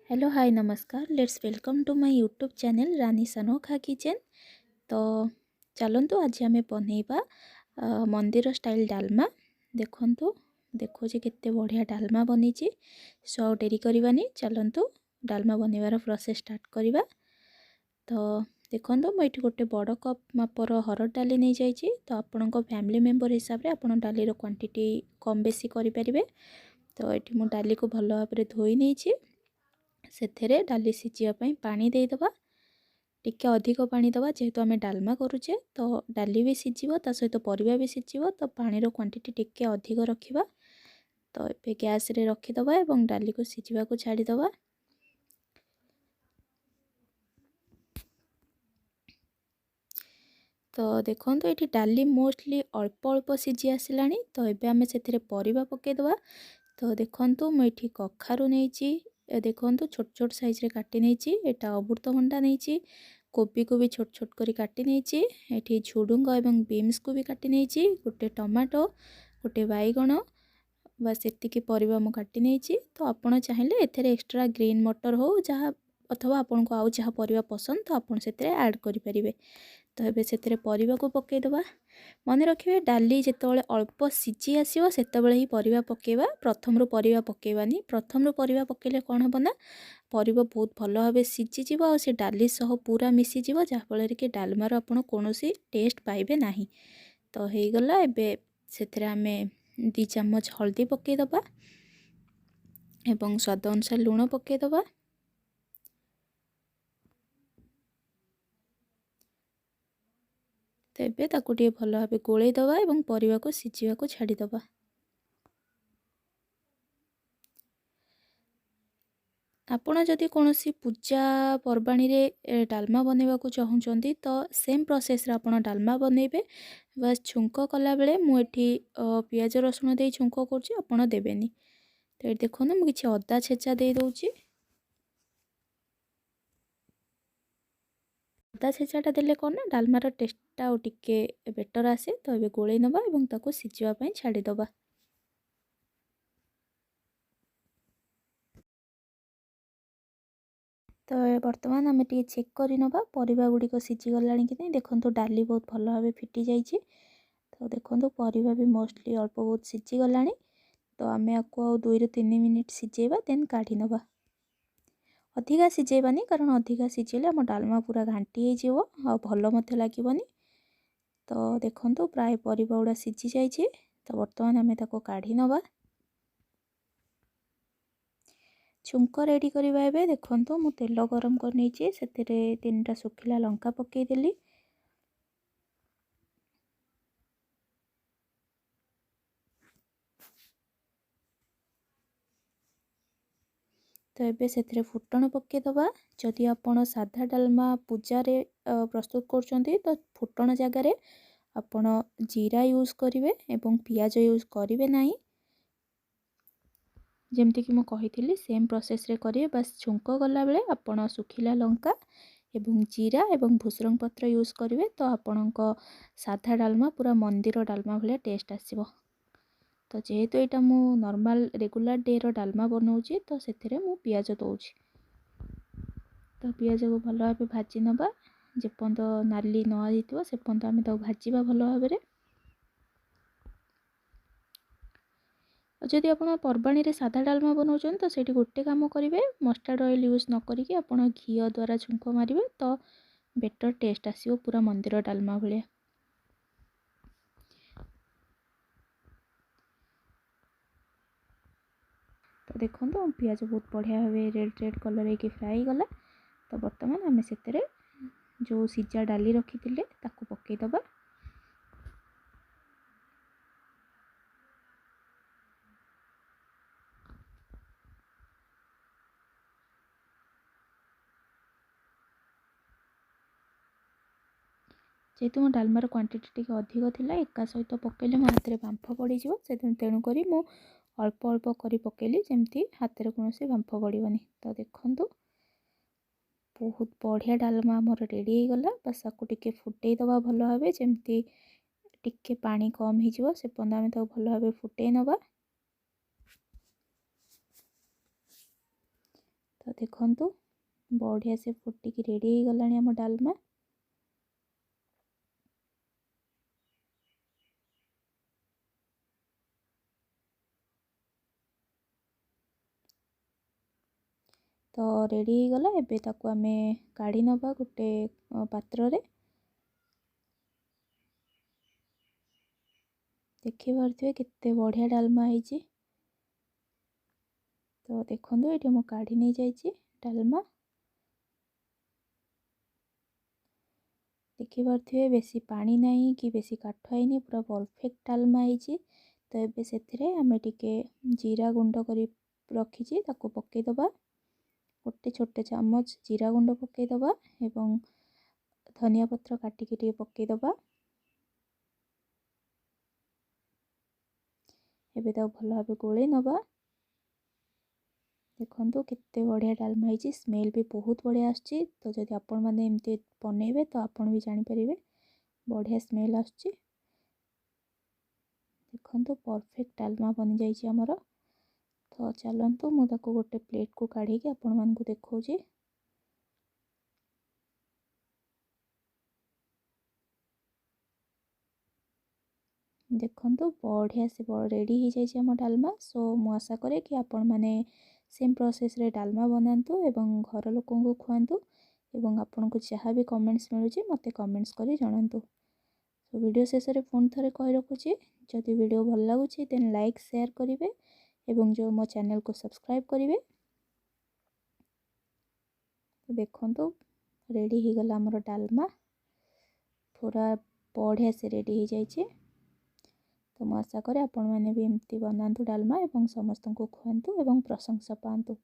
Hello high ନମସ୍କାର, let's welcome to my YouTube channel Rani Anokha kitchen. ତ ଚାଲନ୍ତୁ ଆଜି ଆମେ ବନେଇବା ମନ୍ଦିର ଷ୍ଟାଇଲ୍ ଡାଲମା। ଦେଖନ୍ତୁ, ଦେଖୁଛି କେତେ ବଢ଼ିଆ ଡାଲମା ବନିଛି। ସୋ ଆଉ ଡେରି କରିବାନି, ଚାଲନ୍ତୁ ଡାଲମା ବନେଇବାର ପ୍ରୋସେସ୍ ଷ୍ଟାର୍ଟ କରିବା। ତ ଦେଖନ୍ତୁ, ମୁଁ ଏଠି ଗୋଟେ ବଡ଼ କପ୍ ମାପର ହରଡ଼ ଡାଲି ନେଇଯାଇଛି। ତ ଆପଣଙ୍କ ଫ୍ୟାମିଲି ମେମ୍ବର ହିସାବରେ ଆପଣ ଡାଲିର କ୍ୱାଣ୍ଟିଟି କମ୍ ବେଶୀ କରିପାରିବେ। ତ ଏଠି ମୁଁ ଡାଲିକୁ ଭଲ ଭାବରେ ଧୋଇ ନେଇଛି। ସେଥିରେ ଡାଲି ସିଝିବା ପାଇଁ ପାଣି ଦେଇଦେବା, ଟିକେ ଅଧିକ ପାଣି ଦେବା, ଯେହେତୁ ଆମେ ଡାଲମା କରୁଛେ। ତ ଡାଲି ବି ସିଝିବ, ତା ସହିତ ପରିବା ବି ସିଝିବ, ତ ପାଣିର କ୍ୱାଣ୍ଟିଟି ଟିକେ ଅଧିକ ରଖିବା। ତ ଏବେ ଗ୍ୟାସ୍ରେ ରଖିଦେବା ଏବଂ ଡାଲିକୁ ସିଝିବାକୁ ଛାଡ଼ିଦେବା। ତ ଦେଖନ୍ତୁ, ଏଠି ଡାଲି ମୋଷ୍ଟଲି ଅଳ୍ପ ଅଳ୍ପ ସିଝି ଆସିଲାଣି। ତ ଏବେ ଆମେ ସେଥିରେ ପରିବା ପକାଇଦେବା। ତ ଦେଖନ୍ତୁ, ମୁଁ ଏଠି କଖାରୁ ନେଇଛି, ଦେଖନ୍ତୁ ଛୋଟ ଛୋଟ ସାଇଜ୍ରେ କାଟି ନେଇଛି। ଏଇଟା ଅମୃତଭଣ୍ଡା ନେଇଛି, କୋବିକୁ ବି ଛୋଟ ଛୋଟ କରି କାଟି ନେଇଛି। ଏଠି ଝୁଡ଼ୁଙ୍ଗ ଏବଂ ବିନ୍ସକୁ ବି କାଟି ନେଇଛି, ଗୋଟେ ଟମାଟୋ, ଗୋଟେ ବାଇଗଣ, ବାସ୍ ଏତିକି ପରିବା ମୁଁ କାଟି ନେଇଛି। ତ ଆପଣ ଚାହିଁଲେ ଏଥିରେ ଏକ୍ସଟ୍ରା ଗ୍ରୀନ୍ ମଟର ହେଉ ଯାହା, ଅଥବା ଆପଣଙ୍କୁ ଆଉ ଯାହା ପରିବା ପସନ୍ଦ, ତ ଆପଣ ସେଥିରେ ଆଡ଼୍ କରିପାରିବେ। ତ ଏବେ ସେଥିରେ ପରିବାକୁ ପକାଇଦେବା। ମନେ ରଖିବେ, ଡାଲି ଯେତେବେଳେ ଅଳ୍ପ ସିଝି ଆସିବ ସେତେବେଳେ ହିଁ ପରିବା ପକାଇବା, ପ୍ରଥମରୁ ପରିବା ପକାଇବାନି। ପ୍ରଥମରୁ ପରିବା ପକାଇଲେ କ'ଣ ହେବ ନା, ପରିବା ବହୁତ ଭଲ ଭାବେ ସିଝିଯିବ ଆଉ ସେ ଡାଲି ସହ ପୁରା ମିଶିଯିବ, ଯାହାଫଳରେ କି ଡାଲମାର ଆପଣ କୌଣସି ଟେଷ୍ଟ ପାଇବେ ନାହିଁ। ତ ହେଇଗଲା, ଏବେ ସେଥିରେ ଆମେ 2 ଚାମଚ ହଳଦୀ ପକାଇଦେବା ଏବଂ ସ୍ୱାଦ ଅନୁସାରେ ଲୁଣ ପକାଇଦେବା। ତ ଏବେ ତାକୁ ଟିକେ ଭଲ ଭାବେ ଗୋଳେଇ ଦେବା ଏବଂ ପରିବାକୁ ସିଝିବାକୁ ଛାଡ଼ିଦେବା। ଆପଣ ଯଦି କୌଣସି ପୂଜା ପର୍ବାଣୀରେ ଡାଲମା ବନେଇବାକୁ ଚାହୁଁଛନ୍ତି, ତ ସେମ୍ ପ୍ରୋସେସ୍ରେ ଆପଣ ଡାଲମା ବନେଇବେ। ବାସ୍ ଛୁଙ୍କ କଲାବେଳେ ମୁଁ ଏଠି ପିଆଜ ରସୁଣ ଦେଇ ଛୁଙ୍କ କରୁଛି, ଆପଣ ଦେବେନି। ତ ଏଠି ଦେଖନ୍ତୁ, ମୁଁ କିଛି ଅଦା ଛେଚା ଦେଇଦେଉଛି। ଅଦା ଛେଚାଟା ଦେଲେ କ'ଣ ନା ଡାଲମାର ଟେଷ୍ଟଟା ଆଉ ଟିକେ ବେଟର୍ ଆସେ। ତ ଏବେ ଗୋଳେଇ ନେବା ଏବଂ ତାକୁ ସିଝିବା ପାଇଁ ଛାଡ଼ିଦେବା। ତ ବର୍ତ୍ତମାନ ଆମେ ଟିକେ ଚେକ୍ କରିନେବା ପରିବା ଗୁଡ଼ିକ ସିଝିଗଲାଣି କି ନାହିଁ। ଦେଖନ୍ତୁ, ଡାଲି ବହୁତ ଭଲ ଭାବେ ଫିଟି ଯାଇଛି। ତ ଦେଖନ୍ତୁ, ପରିବା ବି ମୋଷ୍ଟଲି ଅଳ୍ପ ବହୁତ ସିଝିଗଲାଣି। ତ ଆମେ ଆକୁ ଆଉ 2ରୁ 3 ମିନିଟ୍ ସିଝେଇବା, ଦେନ୍ କାଢ଼ି ନେବା। ଅଧିକା ସିଝେଇବାନି, କାରଣ ଅଧିକା ସିଝେଇଲେ ଆମ ଡାଲମା ପୁରା ଘାଣ୍ଟି ହେଇଯିବ ଆଉ ଭଲ ମଧ୍ୟ ଲାଗିବନି। ତ ଦେଖନ୍ତୁ, ପ୍ରାୟ ପରିବା ଗୁଡ଼ା ସିଝି ଯାଇଛି। ତ ବର୍ତ୍ତମାନ ଆମେ ତାକୁ କାଢ଼ି ନେବା। ଛୁଙ୍କ ରେଡ଼ି କରିବା ଏବେ। ଦେଖନ୍ତୁ, ମୁଁ ତେଲ ଗରମ କରିନେଇଛି, ସେଥିରେ 3ଟା ଶୁଖିଲା ଲଙ୍କା ପକାଇଦେଲି। ତ ଏବେ ସେଥିରେ ଫୁଟଣ ପକାଇଦେବା। ଯଦି ଆପଣ ସାଧା ଡାଲମା ପୂଜାରେ ପ୍ରସ୍ତୁତ କରୁଛନ୍ତି, ତ ଫୁଟଣ ଜାଗାରେ ଆପଣ ଜିରା ୟୁଜ୍ କରିବେ ଏବଂ ପିଆଜ ୟୁଜ୍ କରିବେ ନାହିଁ। ଯେମିତିକି ମୁଁ କହିଥିଲି, ସେମ୍ ପ୍ରୋସେସ୍ରେ କରିବେ, ବାସ୍ ଛୁଙ୍କ କଲାବେଳେ ଆପଣ ଶୁଖିଲା ଲଙ୍କା ଏବଂ ଜିରା ଏବଂ ଭୃସଙ୍ଗ ପତ୍ର ୟୁଜ୍ କରିବେ। ତ ଆପଣଙ୍କ ସାଧା ଡାଲମା ପୁରା ମନ୍ଦିର ଡାଲମା ଭଳିଆ ଟେଷ୍ଟ ଆସିବ। ତ ଯେହେତୁ ଏଇଟା ମୁଁ ନର୍ମାଲ୍ ରେଗୁଲାର ଡେର ଡାଲମା ବନାଉଛି, ତ ସେଥିରେ ମୁଁ ପିଆଜ ଦେଉଛି। ତ ପିଆଜକୁ ଭଲ ଭାବେ ଭାଜି ନେବା, ଯେପର୍ଯ୍ୟନ୍ତ ନାଲି ନ ହେଇଥିବ ସେପର୍ଯ୍ୟନ୍ତ ଆମେ ତାକୁ ଭାଜିବା ଭଲ ଭାବରେ। ଆଉ ଯଦି ଆପଣ ପର୍ବାଣୀରେ ସାଧା ଡାଲମା ବନାଉଛନ୍ତି, ତ ସେଇଠି ଗୋଟେ କାମ କରିବେ, ମଷ୍ଟାର୍ଡ଼ ଅଏଲ୍ ୟୁଜ୍ ନ କରିକି ଆପଣ ଘିଅ ଦ୍ୱାରା ଛୁଙ୍କ ମାରିବେ, ତ ବେଟର୍ ଟେଷ୍ଟ ଆସିବ ପୁରା ମନ୍ଦିର ଡାଲମା ଭଳିଆ। ତ ଦେଖନ୍ତୁ, ପିଆଜ ବହୁତ ବଢ଼ିଆ ଭାବେ ରେଡ଼୍ ରେଡ଼୍ କଲର୍ ହେଇକି ଫ୍ରାଏ ହେଇଗଲା। ତ ବର୍ତ୍ତମାନ ଆମେ ସେଥିରେ ଯେଉଁ ସିଝା ଡାଲି ରଖିଥିଲେ ତାକୁ ପକାଇଦେବା। ଯେହେତୁ ମୋ ଡାଲମାର କ୍ୱାଣ୍ଟିଟି ଟିକେ ଅଧିକ ଥିଲା, ଏକା ସହିତ ପକାଇଲେ ମୋ ହାତରେ ବାମ୍ଫ ପଡ଼ିଯିବ, ସେଥିପାଇଁ ତେଣୁକରି ମୁଁ ଅଳ୍ପ ଅଳ୍ପ କରି ପକାଇଲି, ଯେମିତି ହାତରେ କୌଣସି ବାମ୍ଫ ପଡ଼ିବନି। ତ ଦେଖନ୍ତୁ, ବହୁତ ବଢ଼ିଆ ଡାଲମା ଆମର ରେଡ଼ି ହେଇଗଲା। ବାସ୍ ତାକୁ ଟିକେ ଫୁଟେଇ ଦେବା ଭଲ ଭାବେ, ଯେମିତି ଟିକେ ପାଣି କମ୍ ହେଇଯିବ ସେ ପର୍ଯ୍ୟନ୍ତ ଆମେ ତାକୁ ଭଲ ଭାବେ ଫୁଟେଇ ନେବା। ତ ତ ଦେଖନ୍ତୁ ବଢ଼ିଆ ସେ ଫୁଟିକି ରେଡ଼ି ହେଇଗଲାଣି ଆମ ଡାଲମା। ତ ରେଡ଼ି ହେଇଗଲା। ଏବେ ତାକୁ ଆମେ କାଢ଼ି ନେବା ଗୋଟେ ପାତ୍ରରେ। ଦେଖିପାରୁଥିବେ କେତେ ବଢ଼ିଆ ଡାଲମା ହେଇଛି। ତ ଦେଖନ୍ତୁ ଏଇଠି ମୁଁ କାଢ଼ି ନେଇଯାଇଛି ଡାଲମା। ଦେଖିପାରୁଥିବେ ବେଶୀ ପାଣି ନାହିଁ କି ବେଶୀ କାଠ ହେଇନି, ପୁରା ପରଫେକ୍ଟ ଡାଲମା ହେଇଛି। ତ ଏବେ ସେଥିରେ ଆମେ ଟିକେ ଜିରା ଗୁଣ୍ଡ କରି ରଖିଛି, ତାକୁ ପକାଇଦେବା। ଗୋଟେ ଛୋଟ ଚାମଚ ଜିରା ଗୁଣ୍ଡ ପକାଇଦେବା ଏବଂ ଧନିଆ ପତ୍ର କାଟିକି ଟିକେ ପକାଇଦେବା। ଏବେ ତାକୁ ଭଲ ଭାବେ ଗୋଳେଇ ନେବା। ଦେଖନ୍ତୁ କେତେ ବଢ଼ିଆ ଡାଲମା ହେଇଛି, ସ୍ମେଲ୍ ବି ବହୁତ ବଢ଼ିଆ ଆସୁଛି। ତ ଯଦି ଆପଣମାନେ ଏମିତି ବନେଇବେ ତ ଆପଣ ବି ଜାଣିପାରିବେ ବଢ଼ିଆ ସ୍ମେଲ୍ ଆସୁଛି। ଦେଖନ୍ତୁ ପରଫେକ୍ଟ ଡାଲମା ବନିଯାଇଛି ଆମର। ତ ଚାଲନ୍ତୁ ମୁଁ ତାକୁ ଗୋଟେ ପ୍ଲେଟ୍କୁ କାଢ଼ିକି ଆପଣମାନଙ୍କୁ ଦେଖାଉଛି। ଦେଖନ୍ତୁ ବଢ଼ିଆ ସେ ରେଡ଼ି ହେଇଯାଇଛି ଆମ ଡାଲମା। ସୋ ମୁଁ ଆଶା କରେ କି ଆପଣମାନେ ସେମ୍ ପ୍ରୋସେସ୍ରେ ଡାଲମା ବନାନ୍ତୁ ଏବଂ ଘର ଲୋକଙ୍କୁ ଖୁଆନ୍ତୁ, ଏବଂ ଆପଣଙ୍କୁ ଯାହା ବି କମେଣ୍ଟସ୍ ମିଳୁଛି ମୋତେ କମେଣ୍ଟସ୍ କରି ଜଣାନ୍ତୁ। ସୋ ଭିଡ଼ିଓ ଶେଷରେ ପୁଣି ଥରେ କହି ରଖୁଛି, ଯଦି ଭିଡ଼ିଓ ଭଲ ଲାଗୁଛି ଦେନ୍ ଲାଇକ୍ ସେୟାର କରିବେ ଏବଂ ଯେଉଁ ମୋ ଚ୍ୟାନେଲକୁ ସବସ୍କ୍ରାଇବ୍ କରିବେ। ଦେଖନ୍ତୁ ରେଡ଼ି ହେଇଗଲା ଆମର ଡାଲମା, ପୁରା ବଢ଼ିଆ ସେ ରେଡ଼ି ହେଇଯାଇଛି। ତ ମୁଁ ଆଶା କରେ ଆପଣମାନେ ବି ଏମିତି ବନାନ୍ତୁ ଡାଲମା ଏବଂ ସମସ୍ତଙ୍କୁ ଖୁଆନ୍ତୁ ଏବଂ ପ୍ରଶଂସା ପାଆନ୍ତୁ।